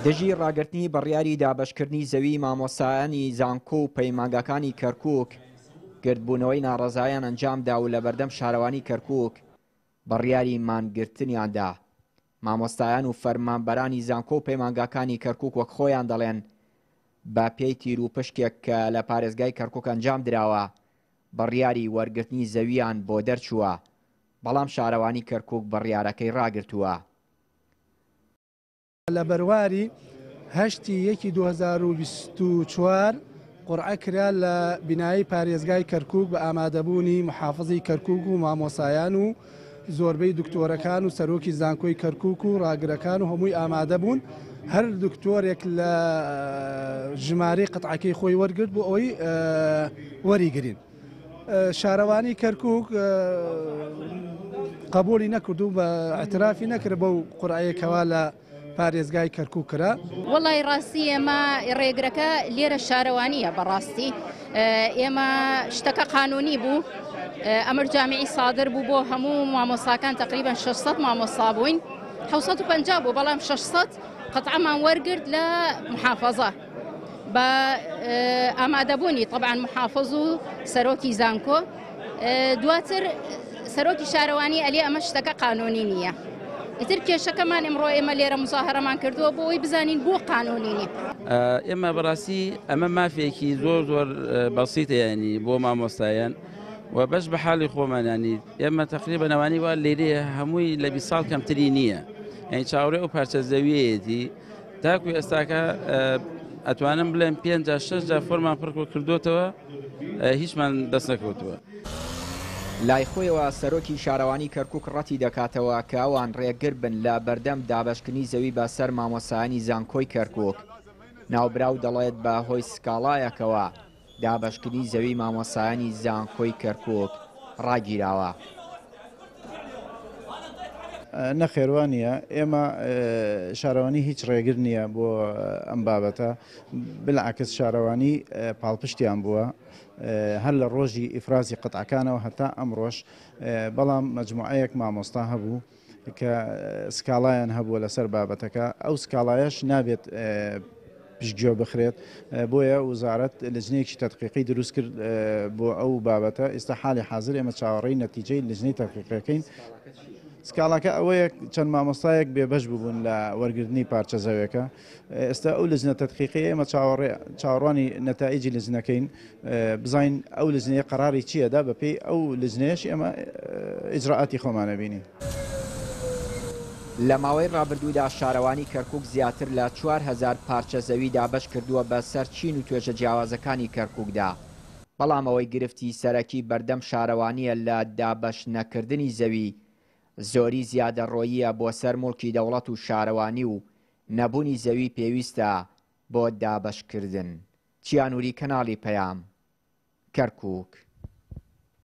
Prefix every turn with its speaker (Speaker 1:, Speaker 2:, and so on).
Speaker 1: دژی ڕاگرتنی بڕیاری دابەشکردنی زەوی مامۆستایانی زانکۆ و پەیمانگاکانی کەرکوک گردبوونەوەی ناڕەزایان ئەنجامدا و لەبەردەم شارەوانی کەرکوک بڕیاری مانگرتنیان دا. مامۆستایان و فەرمانبەرانی زانکۆ و پەیمانگاکانی کەرکوک وەک خۆیان دەڵێن بە پێی تیروپشکێک کە لە پارێزگای کەرکوک ئەنجام دراوە بڕیاری وەرگرتنی زەوییان بۆ دەرچووە، بەڵام شارەوانی کەرکوک بڕیارەکەی ڕاگرتووە.
Speaker 2: لە بەرواری هەشتی یەکی 2024 قورعە کرا لە بینایی پارێزگای کەرکوک بە ئامادەبوونی محافزی کەرکوک و مامۆسایان و زۆربەی دکتۆرەکان و سەرۆکی زانکۆی کەرکوک و ڕاگرەکان و هەمووی ئامادەبوون هەر دکتۆرێک لە ژمارەی قەتعەکەی خۆی وەرگرت بۆ ئەوەی وەریگرین. شارەوانی کەرکک قبولی نەکرد و بە اعترافی نەکرد بەو قورعەیە کەوا لە پارێزگای کەرکک کرا.
Speaker 3: وەڵی ڕاستی ئێمە ڕێگرەکە لێرە شارەوانیە بەڕاستی ئێمە شتەکە قانونی بوو ئەمر جامیعی سادر بوو بۆ هەموو مامۆساکان تقریبا 600 مامۆسا بووین 650 بوو بەڵام 600 قطعەمان وەرگرت لە محافظە بە ئامادەبوونی طبعا محافظ و سەرۆکی زانکۆ دواتر سەرۆکی شارەوانی ئەلی ئەمە شتەکە قانونی نییە ئیتر کێشەکەمان ئمڕۆ ئێمە لێرە مزاهرەمان کردووە بۆ ئەوەی بزانین بۆ قانونی نیە.
Speaker 4: ئێمە بەڕاستی ئەمە مافێکی زۆر زۆر بەسیتە ینی بۆ مامۆستایان و بەش بە حاڵی خۆمانانی ئێمە تقریبا نەوانی وا لێرەیە هەمووی لە 20 ساڵ کەمتری نییە یعنی چاوەڕێ ئەو پارچە زەویەتی تاکو ئێستاکە ئەتوانم بڵێم پێ جار شەش جار فۆرمان پڕ کردوتەوە هیچمان دەست نەکەوتووە.
Speaker 1: لای خۆیەوە سەرۆکی شارەوانی کەرکوک ڕەتی دەکاتەوە کە ئەوان ڕێگر بن لە بەردەم دابەشکردنی زەوی بە سەر مامۆستایانی زانکۆی کەرکوک. ناوبراو دەڵێت بە هۆی سکاڵایەکەوە دابەشکردنی زەوی مامۆستایانی زانکۆی کەرکوک ڕاگیراوە.
Speaker 5: نەخێر وا نییە، ئێمە شارەوانی هیچ ڕێگر نییە بۆ ئەم بابەتە، بالعکس شارەوانی پاڵپشتیان بووە هەر لە ڕۆژی ئیفرازی قەتعەکانەوە هەتا ئەمڕۆش، بەڵام مەجموعەیەک مامۆستا هەبوو کە سکاڵایان هەبووە لەسەر بابەتەکە، ئەو سکاڵایەش نابێت پشتگوێ بخرێت، بۆیە وزارەت لجنەیەکی تەدقیقی دروست کرد بۆ ئەو بابەتە، ئێستا حالی حازر ئێمە چاوەڕێی نەتیجەی لجنەی تەدقیقەکەین. سکاڵاکە ئەوەیە چەند مامۆستایەک بێبەش ببوون لە وەرگرتنی پارچە زەوێکە، ئێستا ئەو لجنە تەدقیقیە ئێمە چاوەڕێ چاوەڕوانی نەتائیجی لجنەکەین بزانین ئەو لجنەیە قەراری چییە دا بەپێی ئەو لجنەیەش ئێمە ئیجرائاتی خۆمان ئەبینین.
Speaker 1: لە ماوەی ڕابردوودا شارەوانی کەرکوک زیاتر لە 4000 پارچە زەوی دابەش کردووە بە سەر چین و توێژە جیاوازەکانی کەرکوکدا، بەڵام ئەوەی گرفتی سەرەکی بەردەم شارەوانییە لە دابەش نەکردنی زەوی زۆری زیادەڕۆییە بۆ سەر موڵکی دەوڵەت و شارەوانی و نەبوونی زەوی پێویستە بۆ دابەشکردن. چیا نوری کەناڵی پەیام، کەرکوک.